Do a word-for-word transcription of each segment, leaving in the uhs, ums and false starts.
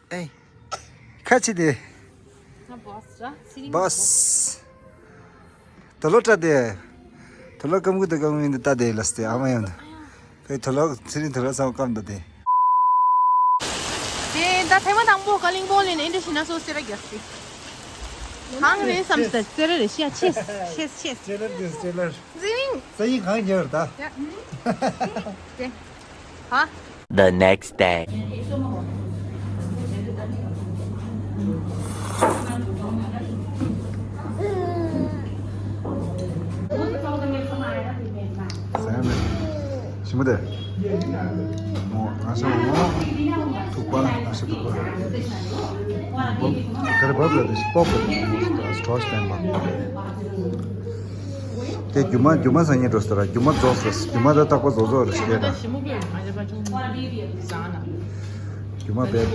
ཨེ། ཁ་ཆེ་དེ། ང་བྷོ་སི་ར། ཚེ་རིང་བྷོ་སི། དོ་ལོ་ཏྲ་དེ། དོ་ལོ་ཀམ་ཀུ་དེ་ཀམ་ཀུ་དེ་ཏ་དེ་ལ་སྟེ་ཨ་མ་ཡང་ད། ཕའི་དོ་ལོ་ཚེ་རིང་དོ་ལོ་སང་ཀམ་ད་དེ། དེ་ད་ཐེངས་མ་དང་པོ་ཀ་ལིང་པོང་ལེན་ཨེ་འདྲ་ཞིག་ན་སོ་སེ་ར་རྒྱག་སི། གང་རེད་བསམ་སྟེ་སེ་ར་རེ་ཤི་ཡ་ཆེས་ཆེས་ཆེས། ཅེ་ལར་དེ་ཅེ་ལར། ཚེ་རིང་། ས་ཡིག་གང་ཉར་ད། ཡ། ཨུམ། དེ། ཧ། The next day. ཟ་ཡ་མེད། ཞིམ་པོ་དེ། མོ་ང་ཤ་མོ། ཐུག་པ་ང་ཤ་ཐུག་པ། ག་རེ་བབ་ལ་དེ་ཞིག་པོག་པོ་དེ་ཞིག་གྲོ་ཞིག་བསྟན་པ། དེ་རྒྱུ་མ་རྒྱུ་མ་ཟ་ཉེ་འགྲོ་ཟེར་ར། རྒྱུ་མ་རྫོགས་ཟེར། རྒྱུ་མ་ད་བཏགས་པ་རྫོགས་རྫོགས་རེ་ཞིག་རེད་ད། རྒྱུ་མ་བེད།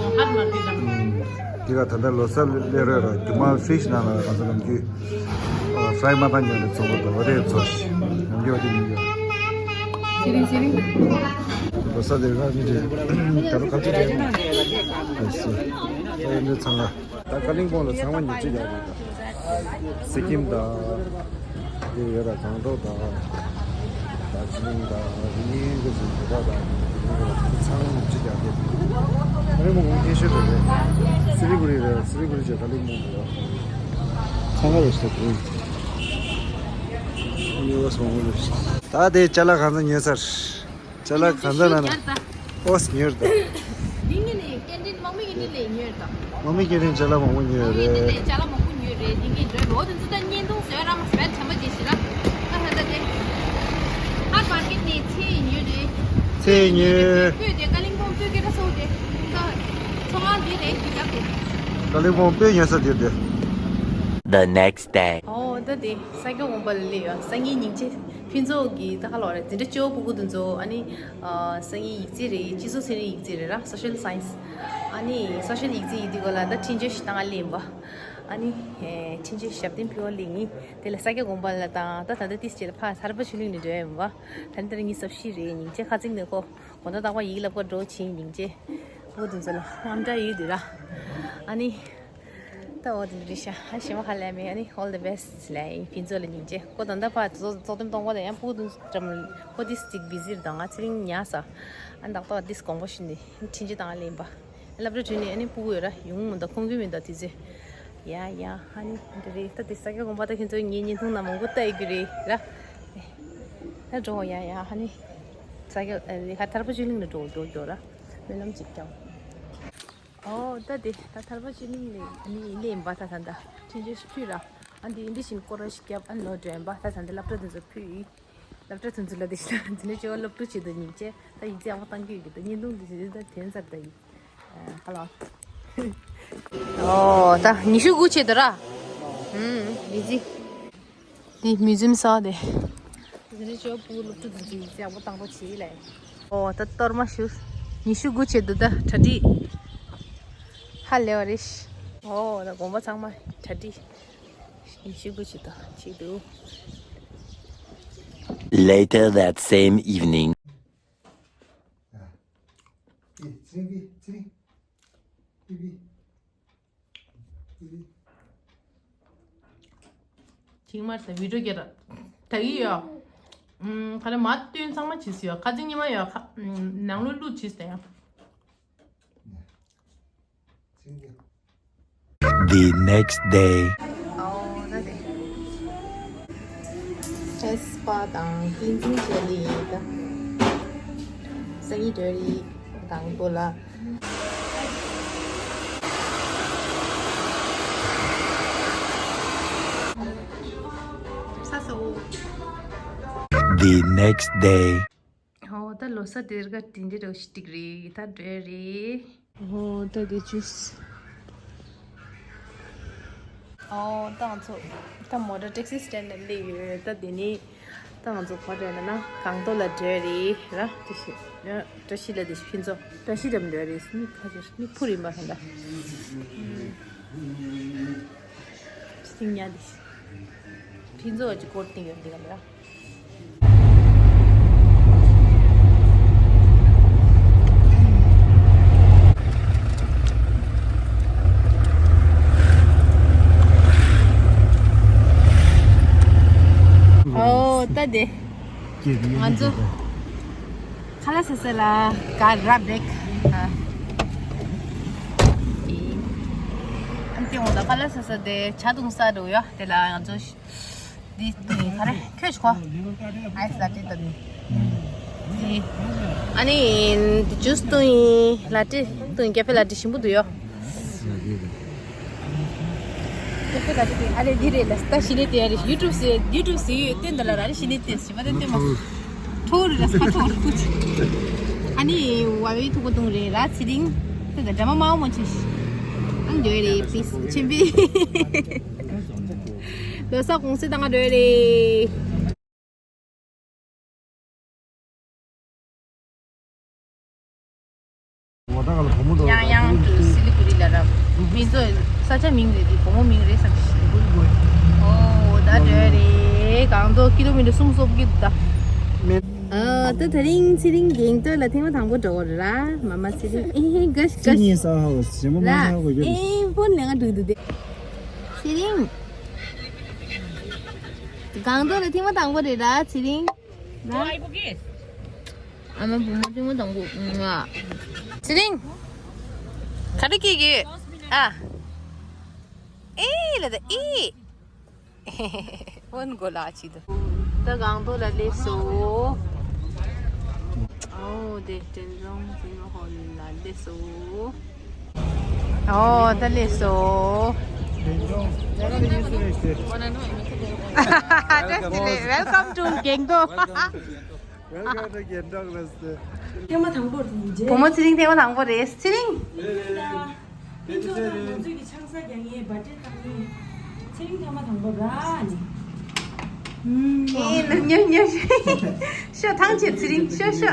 འདི་ག་ད་ལྟ་ལོ་གསར་སླེབས་རོགས་ར། རྒྱུ་མ་ཧྥི་རིཇ་ནང་ལ་ང་ཚོ་ནམ་རྒྱུན་ཕ་རའི་མ་ཐང་ཉོས་ནས་བཙོང་གི་འདུག་འོ་དེ་བཙོ་ཞིག་ནམ་རྒྱུན་འོ་དེ་ཉོས་ཡོད། ཚེ་རིང་ཚེ་རིང་། ལོ་གསར་དེ་ར་མི་རེད། ད་ལོ་ག་ཚོད་རེད། ཨ་སི། ད་ཡིན་དུས་ཚང་ག་ད་ཀ་ལིང་པོང་ལ་ཚང་མ་ཉོ་ཆ་ཡག་རེད་ད། སི་ཀིམ་དང་། དེ་ཡོད་ད་གངས་ཏོག་དང་། དར་ཇི་ལིང་དང་རི་ཉིལ་གི་ཚོ་ཡོད་ད་དང་། ཚང་མ་ཉོ་ཆ་ཡག་རེད། ཨ་རི་མོ་ངོ་སྐྱེ་ཤོད་རེད། སི་ལི་གུ་རི་རེད། སི་ལི་གུ་རི་བྱས་ཀ་ལིང་པོང་དུ་ཡོད། ཚང་མ་ལ་ཞིག་ད་དེ་ཉོ་བ་སོང་ངོ་ལ་ཞིག་ད་དེ་ཅ་ལག་གང་ཚང་ཉོས་ཚར། ཅ་ལག་གང་འདྲ་ན་ན། ཨོ་སི་ཉོས་རེད་ད། འདི་ངས་ནས་སྐྱེལ་འདྲེན་དམག་མི་གི་འདི་ལས་ཉོས་རེད་ད། དམག་མི་སྐྱེལ་འདྲེན་ཅ་ལག་མང་པོ་ཉོས་དམག་མི་འདི་རེད། ལས་ཅ་ལག་མང་པོ་ཉོས་རེད། འདི་ངས་འགྲོ་འོ་དེ་ཚོ་ད་བརྙན་ཐུང་བཟོས་ར་མ་བཟོས་དྲན་པ་བརྗེད་ཤི་ར། ད་ད་ད་དེ། ཧར་མར་ཀེ་ཊི་ནས་ཚལ་ཉོས་རེད། ཚལ་ཉོས། སྤོས་དེ་ཀ་ལིང་པོང་སྤོས་སྐད་གྲགས་ཚ་བོ་དེ། ད་ཚོང་ཁང་འདི་རེད་འདི་རྒྱབ་དེ། ཀ་ལིང་པོང་སྤོས་ཉོས་ས་དེ་རེད། The next day. ཨོ་ད་དེ་ས་སྐྱ་དགོན་པ་ལ་སླེབས་ཡོད། སང་ཉིན་ཉིན་བྱེད། ཕུན་ཚོགས་ཀྱི་ད་ཧ་ལོ་རེད། འཛིན་གྲྭ་བཅུ་པ་སྤུ་གུ་དེ་ཚོ་ཨ་ནི་ཨ་སང་ཉིན་ཡིག་རྩིས་རེད། སྤྱི་ཚོགས་ཚན་རིག་ཡིག་རྩིས་རེད་ར། Social Science། ཨ་ནི་Social ཡིག་རྩིས་ཡིན་དུས་ག་ལ་ད་འཕྲིན་བཅོལ་ཞིག་བཏང་ང་ལེན་པ། ཨ་ནི་ཨེ་འཕྲིན་བཅོལ་ཞབས་བརྟན་ཕུལ་བ་ལེན་ཡིན། དེ་ལ་ས་སྐྱ་དགོན་པ་ལ་དང་ད་ད་ལྟ་ཏིས་བྱེད་ལ་ཕ་ཐར་པ་ཆོས་གླིང་ནས་འགྲོ་ཡ་ཡིན་པ། ད་ནི་ད་ཉི་ཤུ་རྩ་བཞི་རེད། ཉིན་བྱེད་ཁ་ཚིག་ནས་ཁོ་དགོང་དག་རྟག་པར་ཡིག་བསླབ་ག་འགྲོ་བྱེད་ཡིན། ཉིན་བྱེད་སྤུ་གུ་དེ་ཚོ་ལ་དངངས་སྐྲག་ཡོད་དུས་ར། ཨ་ནི། ད་འོ་དེ་འདྲ་ཤ་ཧ་ཞེ་མ་ཧ་ལས་མེད། ཨ་ནི་all the best ལབ་ཡིན། ཕུན་ཚོགས་ལ་སྙིང་རྗེ། ཁོ་ད་ལྟ་ཕར་ཚོགས་ཚོགས་འདུ་གཏོང་བ་དང་ཡང་སྤུ་གུ་དེ་འགྲམ་ཁོ་དེ་སྟིག་བི་ཟི་རེད། ད་ང་ཚེ་རིང་ཉལ་ས། ཨ་ནི་ཏག་ཏག་དེ་དགོངས་པ་ཞུས་ནས་འཕྲིན་བཅོལ་བཏང་ལེན་པ། སློབ་གྲྭ་གྲོལ་ནས་ཨ་ནི་སྤུ་གུ་ཡོད་ར་ཡོང་མི་འདུག་ཁོང་ཁྱིམ་མི་འདུག་དེ་ཚོས། ཡ་ཡ་ཨ་ནི་འདི་རེད། ད་དེ་ས་སྐྱ་དགོན་པ་ད་ཁྱེད་ཚོ་ངའི་བརྙན་ཐུང་ནང་མང་པོ་ལྟ་ཡི་གི་རེད་ར། ད་འགྲོ་ཡ་ཡ་ཨ་ནི་ས་སྐྱ་ཨ་ནི་ཧ་ཐར་པ་ཆོས་གླིང་ནས་འགྲོ་འགྲོ་འགྲོ་ར། སྨོན་ལམ་ཅིག་བསྐྱང་། ཨོ་ད་དེ་ད་ཐར་པ་ཆོས་གླིང་ནས་ནི་ལེན་པ། ད་ད་ད་འཕྲིན་བཅོལ་ཞིག་ཕུལ་ར། ཨ་འདི་འདི་བཞིན་སྐོར་ར་ཞིག་བརྒྱབ། ཨ་ནོ་འདྲེན་པ། ད་ད་འདི་སློབ་གྲྭ་དེ་ཚོ་ཕུལ་ཡིན། སློབ་གྲྭ་དེ་ཚོ་ལ་དེ་བཞིན་འདི་ནས་བཅོལ་བ་སློབ་ཕྲུག་བྱེད་དུ་སྙིང་རྗེ། ད་ཡིག་ཚད་ཨ་མ་བཏང་གི་ཡོད་ཀྱི་འདུག་བརྙན་ཐུང་འདི་བཞིན་ད་དེ་ཚར་ད་ཡིན། ཧ་ལོ། ཨོ་ད་ཉི་ཤུ་དགུ་བྱེད་དུ་ར། ཨུམ་བི་ཟི། འདི་མིའུ་ཛིམ་ས་དེ། འདི་ནི་ཅོ་པུ་སློབ་ཕྲུག་འདི་ཚོའི་ཡིག་ཚད་ཡག་པོ་བཏང་རོགས་བྱེད་ལས། ཨོ་ད་གཏོར་མ་ཞུ། ཉི་ཤུ་དགུ་བྱེད་དུ་ད་གྲ་སྒྲིག་ཧ་ལས་བ་རེད། ཨོ་ད་དགོན་པ་ཚང་མ་གྲ་སྒྲིག་ཉི་ཤུ་དགུ་བྱེད་དུ་བྱེད་དུ། Later that same evening. ཨེ། ཚེ་རིང་། ཚེ་རིང་། ཚེ་རིང་། ཐིང་མར་ས་བི་ཌིའོ་སྐྱེལ་ར། ད་གི་ཡོ། ཨུམ། ག་རེ་མ་སྟོན་ཚང་མ་བྱིས་སུ་ཡོ། ཁ་ཚིག་ཉི་མ་ཡོ། ཁ་ཨུམ། ནང་ལོ་ལུ་བྱིས་ཏེ་ཡོ། The next day. ཨོ་ན་དེ། ཨེ་སི་པ་དང་ཀིན་ཛིང་བྱས་ལི་ཡིན་ད། སང་ཉིན་འགྲོ་རེད་དང་པོ་ལ། ས་སོ། The next day. ཨོ་ད་ལོ་གསར་དེ་རིང་ག་དེ་འདྲ་རོ་ཞིག་རེད། ད་འགྲོ་རེད། ཨོ་ད་དེ་ཅུས། ཨོ་ད་ང་ཚོ་ད་མོ་ཊ་ཊེག་སི་སི་ཊེན་ཌ་ལ་སླེབས་ཡོད། ད་དེ་ནས་ད་ང་ཚོ་ག་པར་འགྲོ་ན་ན་གངས་ཏོག་ལ་འགྲོ་རེད་ར། དེ་བཞིན་བཀྲ་ཤིས་ལ་དེ་བཞིན་ཕུན་ཚོགས་བཀྲ་ཤིས་ལ་འགྲོ་རེད། མི་ཁ་ཅིག་མི་ཕུར་ཡིན་པ་ཧན་ད། སྟིང་ཉ་དེ་བཞིན་ཕུན་ཚོགས་ཀྱི་སྐོར་སྟིང་ཡོད་འདི་ག་ལ། དེ། ང་ཚོ་ཁ་ལག་ཟ་ས་ལ་ག་ར་བེག་ཨ་ཨ་ཏི་འོང་ད་ཁ་ལག་ཟ་ས་དེ་ཇ་འཐུང་ས་འགྲོ་ཡོད། དེ་ལ་ང་ཚོ་འདི་འཐུང་ཡིན། ག་རེ་ཁྱོད་ཤོག་ཨའི་སི་ལ་ཏི་འཐུང་ཡིན། འདི་ཨ་ནི་ཇུས་འཐུང་ཡིན། ལ་ཏི་འཐུང་ཡིན། ཀེ་ཧྥེ་ལ་ཏི་ཞིམ་པོ་འདུག་ཡོད། ཀེ་ཧྥེ་ལ་ཏི་དེ་ཨ་རེ་འདི་རེད་ལ། ད་ཞི་ནི་དེ་ཨ་རེ་ཡུ་ཊུབ་ཟེར་ཡུ་ཊུབ་ཟེར་ཡོད་སྟོན་ད་ལ་ར་རེ་ཞི་ནི་དེ་ཞི་བ་དེ་སྟོན་མ་ཐོག་རེ་ལ་ས་ཐོག་རེ་ཀུ་ཅི། ཨ་ནི་ཝ་བའི་ཐུག་པ་དུང་རེ་ར་ཚེ་རིང་དེ་ད་འདྲ་མ་མ་མོ་ཆེ་ཨང་འདོད་རེ་པིས་ཆེན་པོའི་ལོ་གསར་གུང་སེང་བཏང་འདོད་རེ། ཡང་ཡང་དུ་སི་ལི་གུ་རི་ལ་ར། མི་ཚོ་ས་ཆ་མིང་རེད་དེ་བུ་མོ་མིང་རེད་བསམ་ཞིག་ཨོ་ད་འདྲ་རེད། གང་ཐོག་ཀི་ལོ་མི་ཊར་གསུམ་སོགས་ཀྱི་ད། ཨ་ད་དེ་རིང་ཚེ་རིང་གེང་ཏོག་ལ་ཐེངས་མ་དང་པོ་འགྲོ་བ་རེད་ར། མ་མ་ཚེ་རིང་ཨེ་ག་ཤི་ག་ཤི་ལ་ཨེ་ཕོན་ལེན་ག་འགྲོ་གི་འདུག་དེ། ཚེ་རིང་། གང་ཐོག་ལ་ཐེངས་མ་དང་པོ་རེད་ར་ཚེ་རིང་། ཨ་མ་བུ་མོ་ཐེངས་མ་དང་པོ། ཚེ་རིང་། ག་རེ་སྐྱེས་ཀྱི། ཨ། ཨེ་ལ་ད་ཨེ། ཨོན་གོ་ལ་ཅི་ད། ད་གང་ཐོག་ལ་སླེབས་སོ། ཨོ་དེ་དྲན་རོང་ཟིན་མ་ཧོ་ལ་སླེབས་སོ། ཨོ་ད་སླེབས་སོ། བཀྲ་ཤིས་བདེ་ལེགས། Welcome to Gangtok། Welcome to Gangtok ལ་སྟེ། ཐེངས་མ་དང་པོ་རེད་ཅེ། བུ་མོ་ཚེ་རིང་ཐེངས་མ་དང་པོ་རེད། ཚེ་རིང་། ཕུན་ཚོགས་དང་ང་ཚོའི་གི་ཆང་ས་རྒྱག་ངེས་བར་ཐེ་བཏང་ངེས། ཚེ་རིང་ཐེངས་མ་དང་པོ་ར་ནི། ཨེ་ཉོ་ཉོ་ཉོ། ཤོ་ཐང་ཆད་ཚེ་རིང་ཤོ་ཤོ།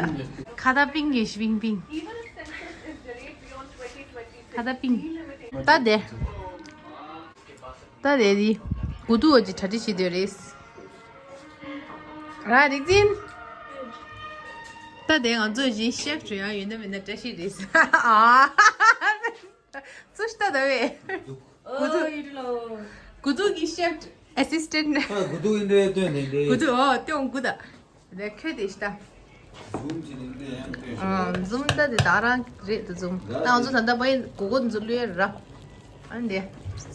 ཁ་ད་པིང་གི་ཤི་པིང་པིང་། ཁ་ད་པིང་། ད་དེ། ད་དེ་དེ། གུ་དུ་འོ་ཅི་གྲ་སྒྲིག་བྱེད་འདོད་རེད། ར་རིག་འཛིན། ད་དེ་ང་ཚོ་ཅི་ཤེབ་བྱུང་ཡང་ཡོད་ན་མེད་ན་བཀྲ་ཤིས་རེད། ཨ། ཚུ་ཤ་ད་བེ། གུ་དུ། གུ་དུ་གི་ཤེབ་ཨེ་སིས་ཊེན་ཊི། ཨ་གུ་དུ་ཨིན་འདྲེ་སྟོན་ནས་འདྲེ། གུ་དུ་ཨོ་ཏེ་ཨོང་གུ་ད། ལས་ཁྱོད་དེ་ཤ་ད། ཟུམ་ད་དེ་ད་རང་རེད་དུ་ཟུམ། ད་ང་ཚོ་ད་ལྟ་བའི་གོ་གོ་འཛུལ་ལུས་ར། ཨ་འདི།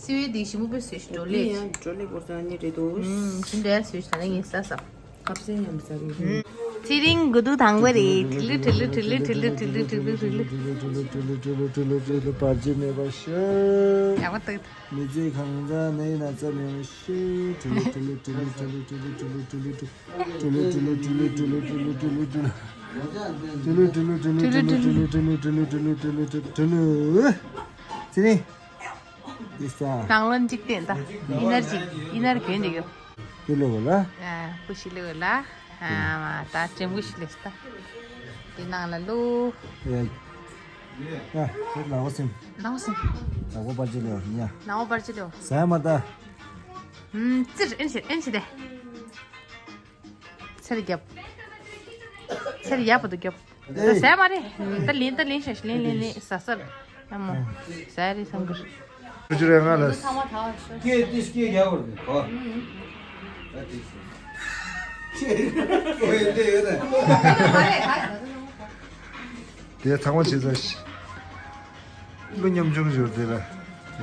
སི་ཝེ་དེ་ཞིམ་པོ་བཟོས་ཤིག་བྲོ་ལེ། ཡང་བྲོ་ལེ་གོ་ས་ནི་རེད་དོ། ཨུམ་ཞིམ་པོ་བཟོས་ཤིག་ད་ནི་ངས་ཟ་ས། ཁབ་སེ་ཡང་ཟ་གི། ཚེ་རིང་གུ་དུ་དང་པོ་རེད། ཐི་ལི་ཐི་ལི་ཐི་ལི་ཐི་ལི་ཐི་ལི་ཐི་ལི་ཐི་ལི་ཐི་ལི་ཐི་ལི་ཐི་ལི་ཐི་ལི་ཐི་ལི་བར་ཆད་མེད་པར་ཤོག་ཡག་པོ་འདུག་མི་ཚེ་གང་ཟག་ནད་ན་ཚ་མེད་པར་ཤོག་ཐི་ལི་ཐི་ལི་ཐི་ལི་ཐི་ལི་ཐི་ལི་ཐི་ལི་ཐི་ལི་ཐི་ལི། ཊུ་ལུ་ཊུ་ལུ། ཚེ་རིང་། འདི་ས། ནང་ལོན་གཅིག་བསྟན་ད། ཨི་ནར་ཇི། ཨི་ནར་གྱོན་འདི་གོ། ཀུ་ཤི་ལེ་གོ་ལ། ཨ་ཀུ་ཤི་ལེ་གོ་ལ། ཨ་མ་ད་ཀྲེམ་ཀུ་ཤི་ལེ་ས་ད། འདི་ནང་ལ་ལུ། ཡ། ཡ། ཁྱེད་ལ་འོ་སིམ། ལ་འོ་སིམ། ལ་འོ་པར་ཅི་ལེ་ཡ། ལ་འོ་པར་ཅི་ལེ། ཟ་མ་ད། ཨུམ། ཙིར་ཨེན་ཤི་ཨེན་ཤི་དེ། ཚེར་རྒྱབ། ཚེར་ཡག་པོ་འདུག་རྒྱབ། ཨེ། ཟ་མ་རེད། ད་ལེན་ད་ལེན་ཤ་ཤ་ལེན་ལེན་ལེན་ཟ་ཟ་རེད། ཡ་མོ། ཟ་རེད་བསམ་གི། ཁྲུ་ཅི་རེ་ང་ལ། ཚང་མ་ཐག་ཤོ། སྐད་ཏིས་སྐད་རྒྱག་བར་གོ། ཨ་ཏིས། ཁྱེད་ཁོ་ཡི་འདི་ཡོད་ད། དེ་ཚང་མ་བྱེད་ས་ཤི། ཀླུ་ཉམ་ཆུང་ཞོར་དེ་ལ།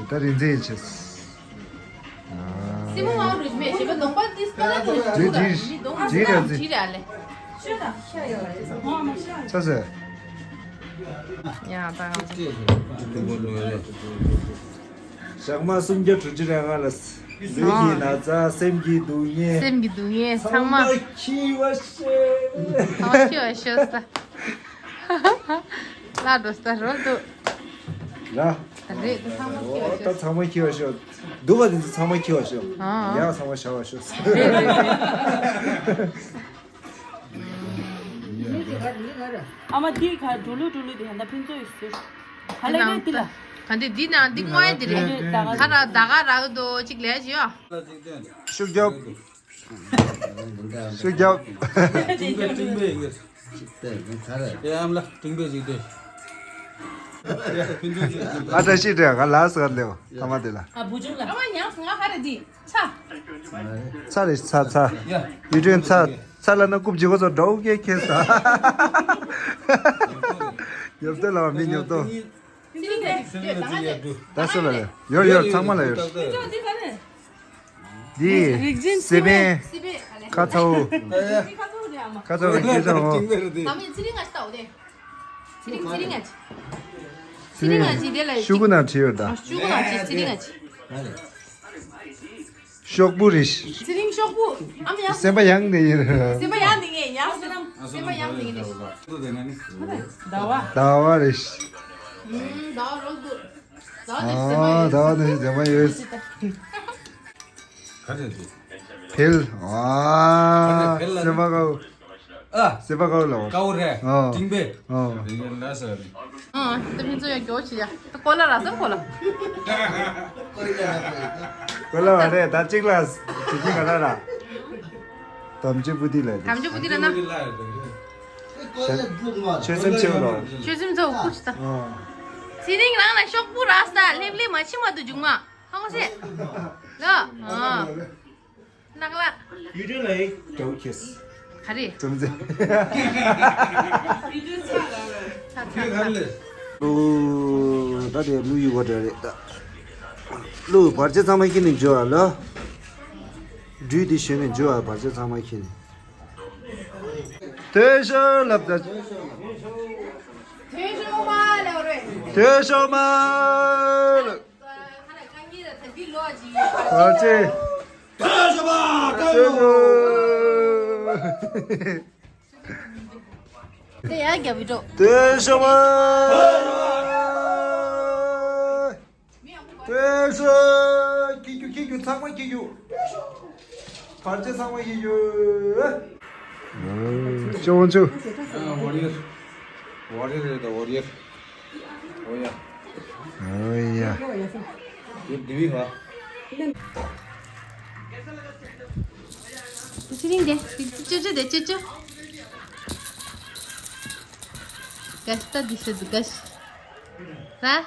ད་རིན་འཛིན་ཡིན་ཆེས། སྲིན་མོ་མང་རུ་མེད་ཞེས་པ་གདོང་པ་ཏིས་པ་ལ་ཏོ་ཞིག་ཏུ་ལ་མི་གདོང་པ་ཏིས་པ་ལ་ཏོ་ཞིག་རེད་ཨ་ལེ། ཤོད་དང་ཤ་ཡོད་རེད། ཆ་ཟེ། ཡང་ད་ང་ཚོ། ཞག་མ་སུམ་བརྒྱ་དྲུག་ཅུ་རེ་ལྔ་ལ། ལུས་ཀྱི་ན་ཚ་སེམས་ཀྱི་སྡུག་བསྔལ། སེམས་ཀྱི་སྡུག་བསྔལ་ཚང་མ། ཚང་མ་འཁྱིལ་བ་ཤོད། ཚང་མ་འཁྱིལ་བ་ཤོད་ས། ལ་འགྲོ་ས་རོལ་དུ། ལ། རེད་དུ་ཚང་མ་འཁྱིལ་བ་ཤོད། ད་ཚང་མ་འཁྱིལ་བ་ཤོད། སྡུག་པ་དེ་ཚོ་ཚང་མ་འཁྱིལ་བ་ཤོད། ཨང་། ཡག་ཚང་མ་བཞག་པ་ཤོད། རེད་རེད་རེད། ཨ་མ་དེའི་ཁ་འགྲོ་ལུགས་འགྲོ་ལུགས་དེ་ཧན་ད་ཕུན་ཚོགས་ཡོད་ཟེར། ཧ་ལས་རེད་དེ་ལ། ག་འདི་འདི་ན་འདི་དངོས་དེ་རེད། ཁ་ར་ད་ག་ར་དོ་གཅིག་ལས་ཅི་ཡོད། ཤུགས་རྒྱབ། ཤུགས་རྒྱབ། ཀྲིང་པེ་ཀྲིང་པེ་ཡིན་གྱི། ཡ་ཨམ་ལ་ཀྲིང་པེ་ཅིག་སྟེ། ཨ་བཀྲ་ཤིས་བདེ་ལེགས་ག་ལ་ཟེར་ལེའོ་ཐ་མ་དེ་ལ། ཨ་བུ་ཆུང་ལ། ཨ་མ་ཉང་སུ་ང་ཧ་རེ་འདི་ཚ། ཚ་རེ་ཚ་ཚ། ཡ། ཡུལ་ཁྲིམས་ཚ། ས་ལ་ན་རྐུབ་ཇི་གོ་ཚོ་འདྲ་བོ་སྐད་ཁེལ་ས། ཉོབ་ཏོ་ལ་མི་ཉོབ་ཏོ། ད་སུ་ལ་ཡོད། ཡོད་ཡོད། ཚང་མ་ལ་ཡོད། འདི་སི་པན། ཁ་ཚ་བོ། ཁ་ཚ་བོ་སྐད་ཆ་འོ། ཚེ་རིང་ང་ཅི་ལྟ་འོ་དེ། ཚེ་རིང་ཚེ་རིང་ང་ཅི། ཚེ་རིང་ང་ཅི་དེ་ལ་ཤུ་གུ་ན་བྲིས་ཡོད་ད། ཤུ་གུ་ན་བྲིས། ཚེ་རིང་ང་ཅི། ཤོག་བུ་རེད། ཚེ་རིང་ཤོག་བུ། ཨ་མ་ཡ། སེམས་པ་ཡང་ནས་ཡིན། སེམས་པ་ཡང་ནས་ངས་ཡང་སེམས་པ་ཡང་ནས་ངས། ཟླ་བ། ཟླ་བ་རེད། ཟླ་བ་རོལ་འདུག་ཟླ་བ་ནས་སེམས་པ་ཡོད། ཨ་ཟླ་བ་ནས་སེམས་པ་ཡོད། ག་རེ་འདུག་ཕེལ། ཨ་ཕེལ་ལ་སེམས་པ་དཀར་པོ། ཨ། སེམས་པ་དཀར་པོ་ལ་བ། དཀར་པོ་རེད། ཨོ། མཐིང་པས། ཨོ། རེད་ན་ཟེར་རེད། ཨ། ད་ཕན་ཚུན་ཡང་སྐྱོ་ཆེ་ཡ། ད་ཀོ་ལ་ར་སམ་ཀོ་ལ། ཀོ་ལ་བ་རེད། ད་གཅིག་ལ་ཇི་ཇི་ག་ལ་ར། དམ་ཆོས་བུ་ཏི་ལ། དམ་ཆོས་བུ་ཏི་ལ་ན། ཆོས་སེམས་ཆེ་བ་ལ། ཆོས་སེམས་ཚོ་ཀུ་ཆི་ད། ཨོ། ཚེ་རིང་རང་ལ་ཤོག་བུ་ར་ས་ལེབ་ལེབ་མ་ཕྱི་མ་དུ་འཇུག་མ། ཧང་སེ། ལ། ཨ། ནག་ལ། ཡུ་ཊུབ་ལ་ཡིན། ཀྲའུ་ཁེས། ག་རེ། ཙམ་ཙེ། ཚ་ཚ་ཚ། ཨོ། ད་དེ་ཀླུ་ཡི་བ་འདྲ་རེད་ད། ཀླུ་བར་ཆད་ཚང་མ་ཁྱེར་ནས་འཇོ་བ་ལ། སྦྲུལ་དེ་ཞོན་ནས་འཇོ་བ། བར་ཆད་ཚང་མ་ཁྱེར་ནས། དོན་ཤོག་ལབ་ད། དོན་ཤོག་མ་ལབ་རེད། དོན་ཤོག་མ་ལབ། བར་ཆད། དེ་ཡར་རྒྱབ་བི་འགྲོ། དེ་ཤོ་མ། དེ་ཤོ། ཁྱི་རྒྱུག་ཁྱི་རྒྱུག་ཚང་མ་ཁྱི་རྒྱུག་བར་ཆད་ཚང་མ་ཁྱི་རྒྱུག་ཅོ་བོ་ཅོ། ཝོ་རི་ཡར། ཝོ་རི་ཡར་རེད་ད། ཝོ་རི་ཡར། ཨོ་ཡ། ཨོ་ཡ། ཡུལ་དེ་བི་ཧ། ཚེ་རིང་དེ། ཅོ་ཅོ་དེ་ཅོ་ཅོ། ག་ཤ་ད་འདི་ཤ་འདུག་ག་ཤ། ར།